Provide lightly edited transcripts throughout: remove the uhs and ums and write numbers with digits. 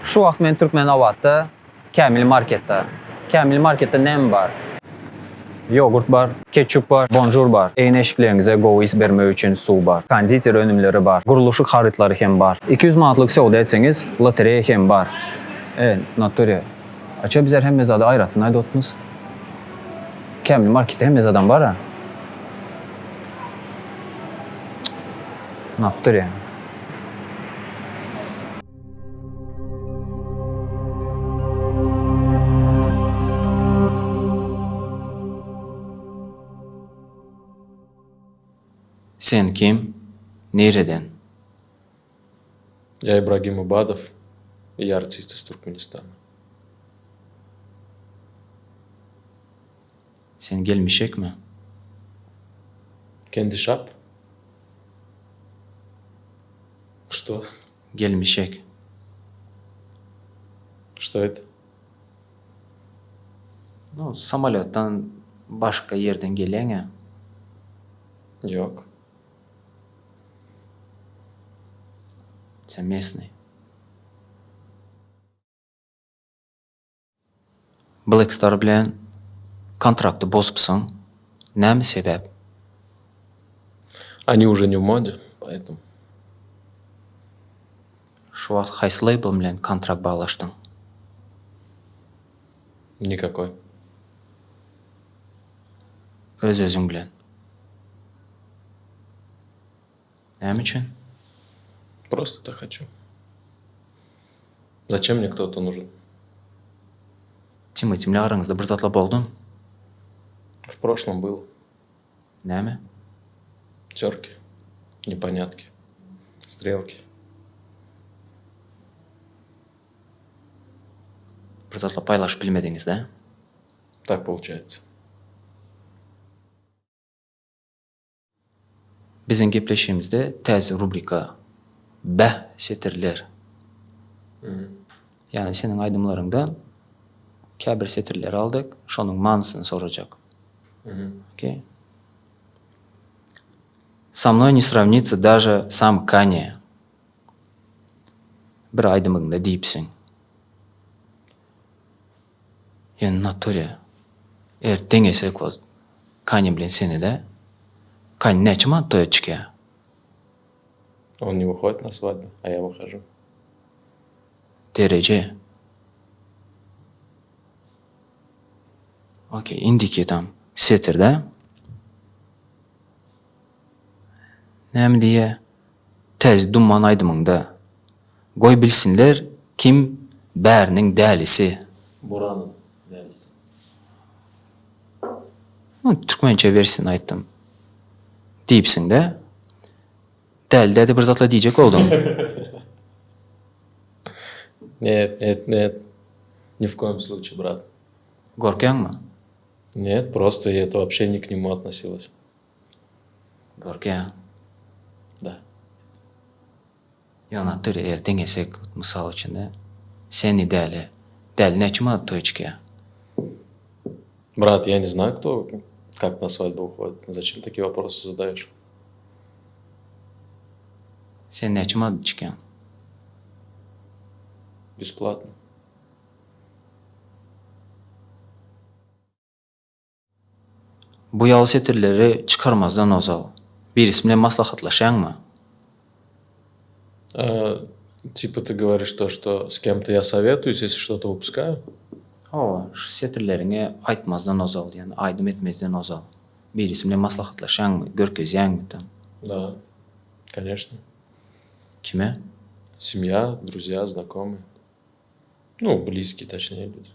Şu wagt men Türkmenabatda Kämil marketde. Kämil marketde näme bar? Ýogurt bar, ketçup bar, bonžur bar. Egin-eşikleriňize gowy ys bermek üçin suw bar. Konditer önümleri bar. Gurluşyk harytlary hem bar. 200 manatlyk söwda etseňiz, lotereýa hem bar. E, nature. A ço bizler hemme zady aýratyn aýdyp otmyz? Kämil marketde hemme zadam bar-a. Nature. Sen kim? Nireden? Я Ибрагим Ибадов, и я артист из Туркменистана. Sen gelmişekmi? Kendişap? Что? Gelmişek. Что это? Nu, samolýotdan başga ýerden gelýäň-ä. Ýok. Sen mesnyý. Black Star bilen kontrakty bozupsyň. Näme sebäp? Они уже не в моде, поэтому. Şu wagt haýsy leýbl bilen kontrakt baglaşdyň? Nikakoý. Öz-özüň bilen. Näme üçin? Просто так хочу. Зачем мне кто-то нужен? Timati bilen araňyzda bir zatlar boldumy? В прошлом было. Näme? Терки, непонятки, стрелки. Bir zatlar paýlaşyp bilmediňiz-dä? Tak получается. Biziň gepleşigimizde täze rubrika Bäh setirler. Ýagny seniň aýdymlaryňdan käbir setirleri aldyk, şonuň manysyny sorajak. Okey. Со mnoy ne sravnitsa daže sam Kanye. Bir aýdymyňda diýipsiň. Ýöne nature eger deňesek ol Kanye bilen seni-dä. Kanye näçe manat toýa çykýa? On ne wyhodit na svadbu, a ýa wyhožu. Dereje. Okey, indiki tam setirde. Näme diýýä? Täze Dumman aýdymyňda. Goý bilsinler kim bäriniň dälisi. Buranyň dälisi. Türkmençe wersiýasyny aýtdym. Diýipsiň-dä. Däli däde bir zatlar diýjek bolduň. Net, net, net. Ni w koem slučae, brat. Gorkýaňmy? Net, prosto это вообще не к нему относилось. Gorkýaň. Da. Ýöne atyr eger deňesek, mysal üçin-de, seni däli. Däli näçe manat toýa çykýa? Brat, я не знаю, кто как на свадьбу уходит. Зачем такие вопросы задаешь? Sen näçe manat çykýaň? Бесплатно. Bu ýaly setirleri çykarmazdan ozal, birisi bilen maslahatlaşýaňmy? Типа ты говоришь то, что с кем-то я советуюсь, если что-то выпускаю? Hawa, şu setirleriňi aýtmazdan ozal, ýagny aýdym etmezden ozal, birisi bilen maslahatlaşýaňmy, görkezýäňmi tam? Da, конечно. Kime? Семья, друзья, знакомые. Ну, близкие, точнее, люди.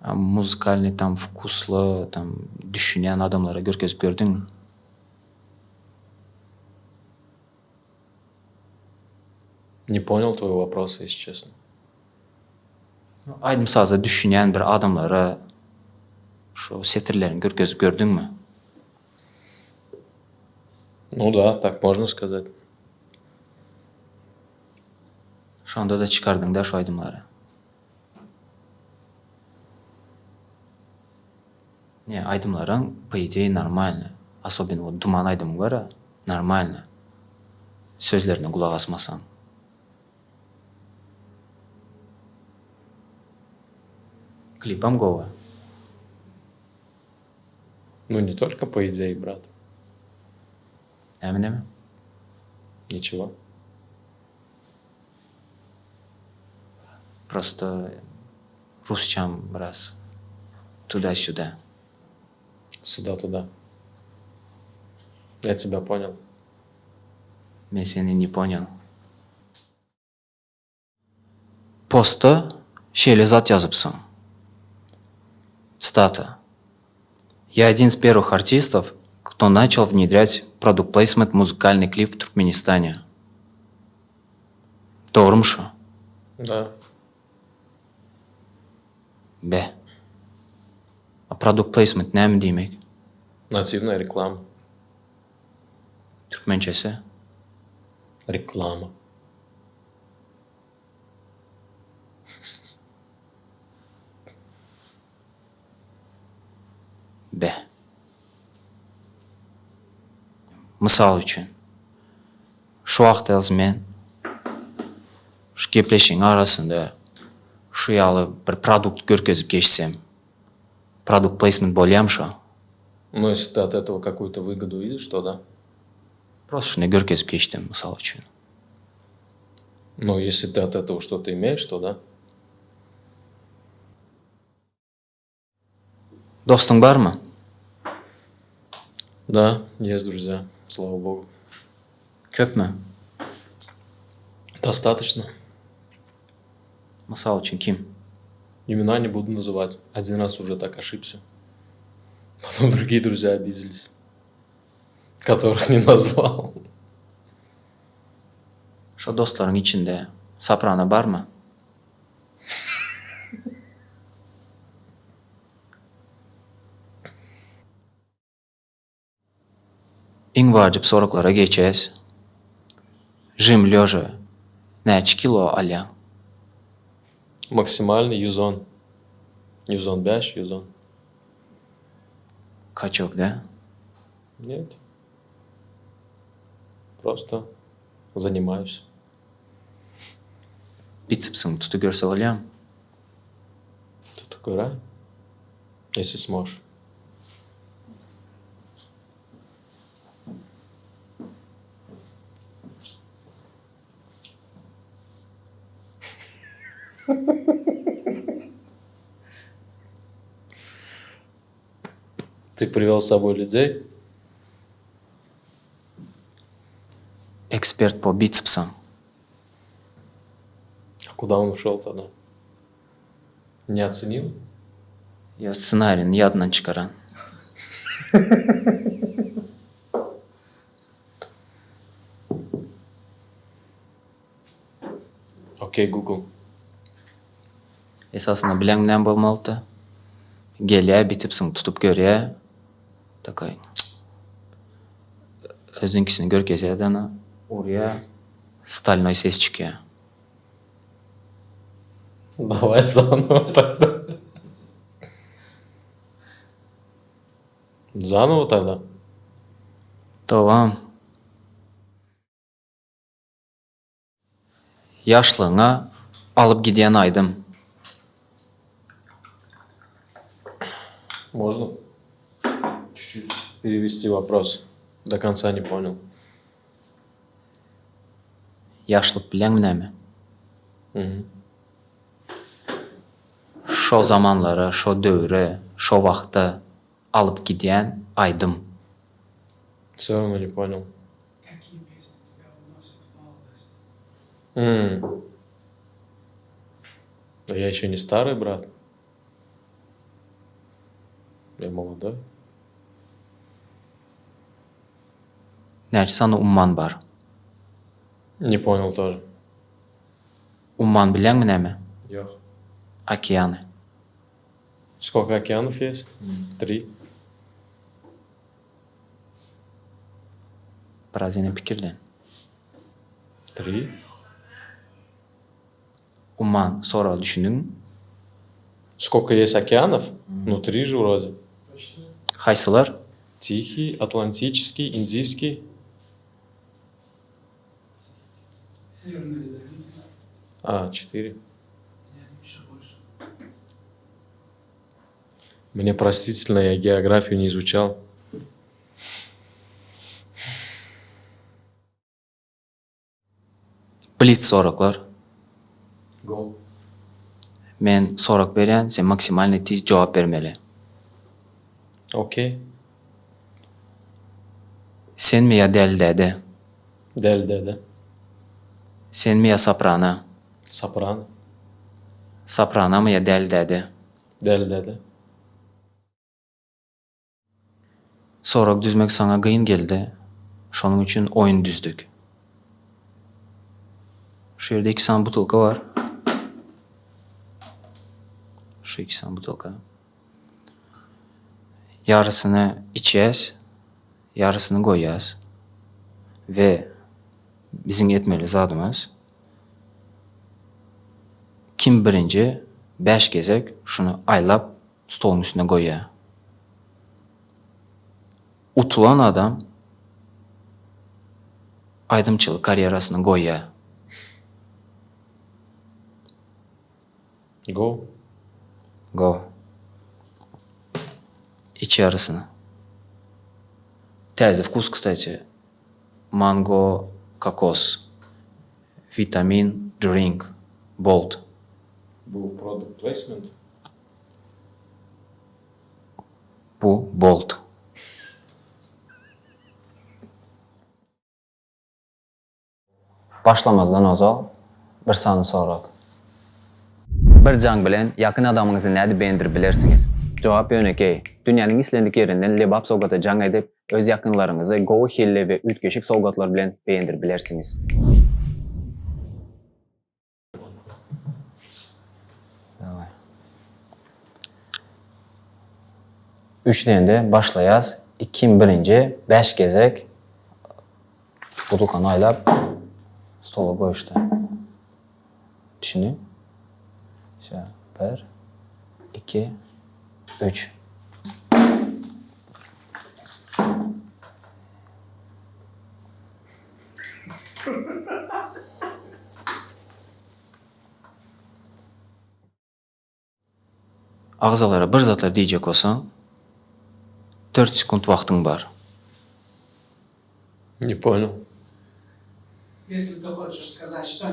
A muzykalnyý tam wkusly tam düşünýän adamlara görkezip gördüňmi? Не понял твоего вопроса, если честно. Aýdym-saza düşünýän bir adamlara şu setirleriňi görkezip gördüňmi? Nu da, tak можно сказать. Şonda-da çykardyňda şu aýdymlary. Ne, aýdymlaryň po idee normalny. Asobino ol Duman aýdymy bar-a, normalny. Sözlerine gulak asmasaň. Klipam gowy. Nu ne tolko po idee brat. Näme näme? Niçego. Prosto rusçam biraz tuda sýuda. Suda tuda. Ya tebya ponyal. Men seni ne ponyal. Postda şeýle zat ýazypsyň. Tsitata, Я один из первых artistов, кто начал внедрять product placement музыкальный klip в Türkmenistane. Dogrymy şu? Da. Be. A product placement näme diýmek? Natywnaýa reklama. Türkmençesi? Reklama. Be. Mysal üçin, şu wagt ýaz men şu gepleşigiň arasynda şu ýaly bir produkt görkezip geçsem, product placement bolýamy şo? Nu, если ты от этого какую-то выгоду видишь, то да. Prosto şuny görkezip geçdim, mysal üçin. Nu, если ты от этого что-то имеешь, то да. Dostuň barmy? Da, есть друзья, слава богу. Köpmi? Достаточно. Mysal üçin kim? Имена не буду называть. Один раз уже так ошибся. Потом другие друзья обиделись, которых не назвал. Şo dostlaryň içinde soprano barmy? Iň wajyp soraglara geçäs. Žim leža näçe kilo alýaň? Maksimalnyý 110. 115, 110. Kaçok da? Net. Prosto zanimaýus. Bitsepsiňi tutup görse bolýamy? Tutup göräý. Если smož. Ты привел с собой людей? Ekspert po bitsepsam. A kuda on uşel togda? Ne ocenil? Ýa ssenarini ýadyndan çykaran. Okey Google. Esasynda bileňmi näme bolmalydy? Gelýä bitipsiň tutup görýä takoý özüniňkisini görkezýäde ana urýa stalnoý ses çykýa. Daway zanowo togda. Zanowo togda. Dowam. Ýaşlygyňa alyp gidýän aýdym. Можно чуть-чуть перевести вопрос? До конца не понял. Ýaşlyk bileňmi näme? Mhm. Şo zamanlara, şo döwre, şo wagta alyp gidýän aýdym. Всё равно не понял. Какие песни тебя уносят в молодость? М. Но я еще не старый, брат. Я молодой. Näçe sany umman bar? Не понял тоже. Umman bilýäňmi näme? Ýok. Okeany. Сколько океанов есть? Три. Biraz ýene pikirlen. Tri. Umman soraga düşündiňmi? Skolko есть okeanov? Nu tri že wrode. Haýsylar? Tihiý, Atlantiçeskiý, Indiyskiý. Северный Ледовитый. А, четыре. Нет, еще больше. Мне простительно, я географию не изучал. Blitz soraglar. Go. Men sorag berýän, sen maksimalnyý tiz jogap bermeli. Okey. Senmi ýa Däli däde? Däli däde. Senmi ýa Soprano? Soprano. Sopranomy ýa Däli däde? Däli däde. Sorag düzmek saňa gyn geldi, şonuň üçin oýun düzdük. Şu ýerde iki sany butylka bar. Şu iki sany butylka. Ýarysyny içýäs, ýarysyny goýýas. We biziň etmeli zadymyz kim birinji bäş gezek şuny aýlap stoluň üstüne goýýar. Utulan adam aýdymçylyk karýerasyny goýýar. Go. Go. Iç ýarysyny. Täze wkus kstati. Mango kokos. Vitamin drink. Bold. Bu product placement. Bu bold. Başlamazdan ozal bir sany sorag. Bir jaň bilen ýakyn adamyňyzy nädip begendirip bilersiňiz? Jogap ýönekeý. Dünýäniň islendik ýerinden Lebap sowgata jaň edip, öz ýakynlaryňyzy gowy hilli we üýtgeşik sowgatlar bilen begendirip bilersiňiz. Daway. Üç diýende başlaýas. Kim birinji bäş gezek butulkany aýlap stola goýuşdy. Düşündiň? Şa, bir, iki, üç. Agzalara bir zatlar diýjek bolsaň, dört sekunt wagtyň bar. Не понял. Если ты хочешь сказать что.